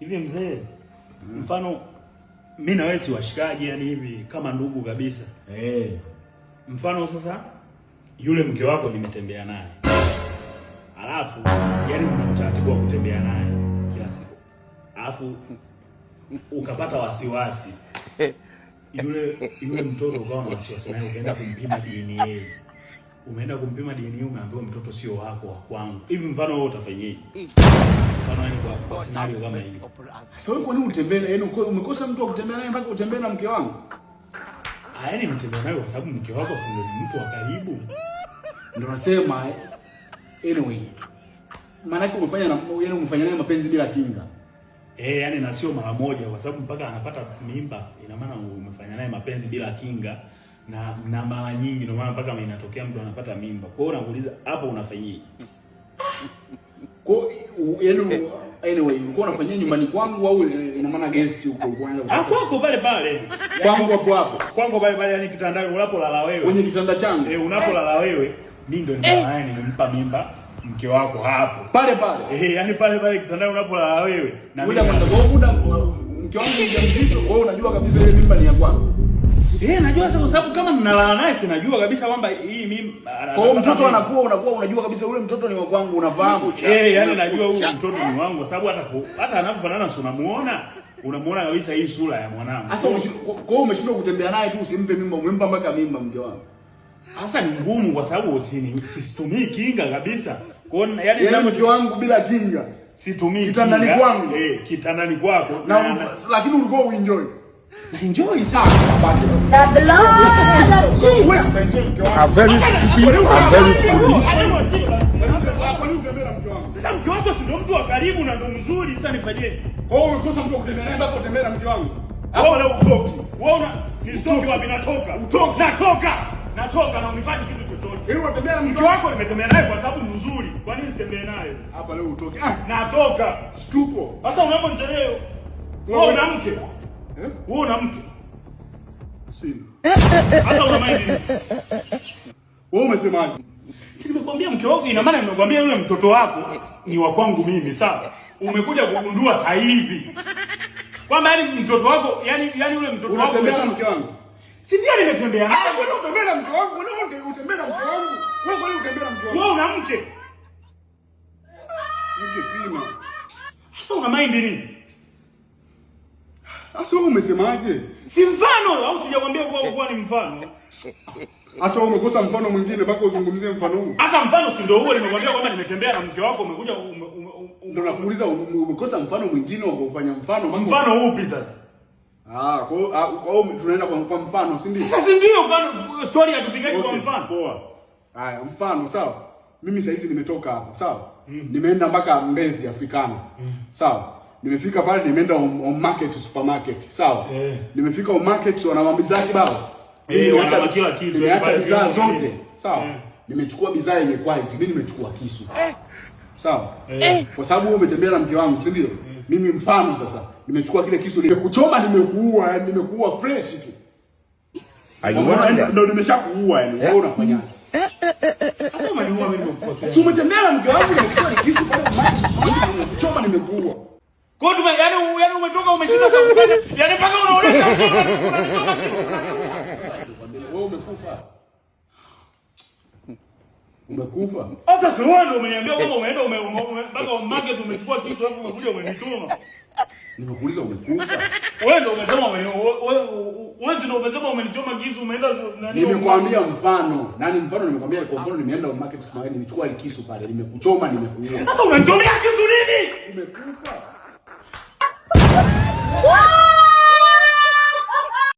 Hivi mzee, mfano mimi na wewe si washikaji, yani hivi kama ndugu kabisa. Mfano sasa yule mke wako nimetembea naye, alafu yani mna utaratibu wa kutembea naye kila siku, alafu ukapata wasiwasi yule mtoto, ukawa na wasiwasi naye, ukaenda kumpima DNA. Umeenda kumpima DNA, umeambiwa mtoto sio wako, wa kwangu. Hivi mfano wewe utafanyaje? Mfano yani kwa scenario kama hii. Sasa wewe kwa nini utembee? Yaani umekosa mtu wa kutembea naye mpaka utembee na mke wangu? Ah, yani nimetembea naye kwa sababu mke wako si ndio mtu wa karibu. Ndio nasema anyway. Maana yake umefanya na yaani umefanya naye mapenzi bila kinga. Eh, yani na sio mara moja, kwa sababu mpaka anapata mimba ina maana umefanya naye mapenzi bila kinga na mara nyingi, ndio maana mpaka inatokea mtu anapata mimba. Kwa hiyo nakuuliza hapo unafanyaje? Kwa yaani anyway, ulikuwa unafanyia nyumbani kwangu au ina maana guest huko ulikuwa unaenda? Ah, kwako pale pale. Kwangu hapo hapo. Kwangu pale pale, yani kitandani unapolala wewe. Kwenye kitanda changu. Eh, unapolala wewe, mimi ndio nimelala nimempa mimba mke wako hapo. Pale pale. Eh, yani pale pale kitandani unapolala wewe na mimi. Kwa muda mke wangu mjamzito, wewe unajua kabisa ile mimba ni ya kwangu. Eh, najua sasa kwa sababu kama mnalala naye si najua kabisa kwamba hii mimi. Kwa hiyo mtoto anakuwa unakuwa unajua kabisa ule mtoto ni wa kwangu, unafahamu? Eh, yani najua huyu mtoto ni wangu kwa sababu hata anavyofanana si unamuona? Unamuona kabisa hii sura ya mwanangu. Sasa kwa hiyo umeshindwa kutembea naye tu usimpe mimba, umempa mpaka mimba mke wangu. Sasa ni ngumu kwa sababu situmii kinga kabisa. Kwa hiyo yani mke wangu bila kinga. Situmii kitandani kwangu. Eh, kitandani kwako. Na lakini ulikuwa uenjoy. Na enjoy sana. The blood of Jesus. I'm very stupid. I'm very foolish. Sasa mke wako si ndio mtu wa karibu na ndio mzuri, sasa nifanyeje? Kwa hiyo umekosa mtu wa kutembea naye mpaka utembee na mke wangu. Wewe leo utoki. Wewe una nisitoki wapi? Natoka. Utoki. Natoka. Natoka na unifanye kitu chochote. Yaani unatembea na mke wako, nimetembea naye kwa sababu mzuri. Kwa nini sitembee naye? Hapa leo utoki. Natoka. Stupo. Sasa unaponiteleo. Wewe una mke? Eh? Wewe una mke? Sina. Sasa una mind nini? Wewe umesemaje? Si nimekuambia mke wako, ina maana nimekuambia yule mtoto wako ni wa kwangu mimi, sawa? Umekuja kugundua sasa hivi kwamba yani mtoto wako, yani yule mtoto wako unatembea na mke wangu. Si ndio nimetembea naye? Ah, wewe unatembea na mke wangu? Wewe unatembea na mke wangu? Wewe kwani unatembea na mke wangu? Wewe una mke? Mke sina. Sasa una mind nini? Sasa wewe umesemaje? Si mfano au sijakwambia kuwa ni mfano? Sasa wewe umekosa mfano mwingine mpaka uzungumzie mfano huu. Sasa mfano si ndio huo nimekwambia kwamba nimetembea na mke wako umekuja ndio nakuuliza umekosa mfano mwingine wa kufanya mfano mpaka mfano upi sasa? Ah, kwa hiyo tunaenda kwa mfano, si ndio? Sasa si ndio mfano story hatupigani kwa mfano. Poa. Haya, mfano sawa. Mimi saa hizi nimetoka hapa, sawa? Nimeenda mpaka Mbezi Afrikana. Sawa? Nimefika pale nimeenda on market supermarket, sawa? Nimefika on market wana mabidhaa kibao. Nimeacha kila kitu. Nimeacha bidhaa zote, sawa? Nimechukua bidhaa yenye quality, mimi nimechukua kisu. Sawa? Kwa sababu wewe umetembea na mke wangu, si ndio? Mimi mfano sasa, nimechukua kile kisu, nimekuchoma, nimekuua, yani nimekuua fresh tu. Ndio nimeshakuua yani. Wewe unafanyaje? Sasa umeniua mimi nimekukosea. Si umetembea na mke wangu, nimechukua kisu pale market, nimekuchoma, nimekuua. Kwa hiyo yani umetoka umeshinda kufanya. Yani mpaka unaonesha wewe umekufa. Umekufa? Hata si wewe ndio umeniambia kwamba umeenda mpaka market umechukua kitu hapo umekuja umenituma. Nimekuuliza umekufa? Wewe ndio umesema wewe ndio umesema umenichoma kisu umeenda nani? Nimekuambia mfano. Nani mfano nimekwambia kwa mfano nimeenda market supermarket nimechukua kisu pale nimekuchoma nimekuua. Sasa unanichomea kisu nini? Umekufa?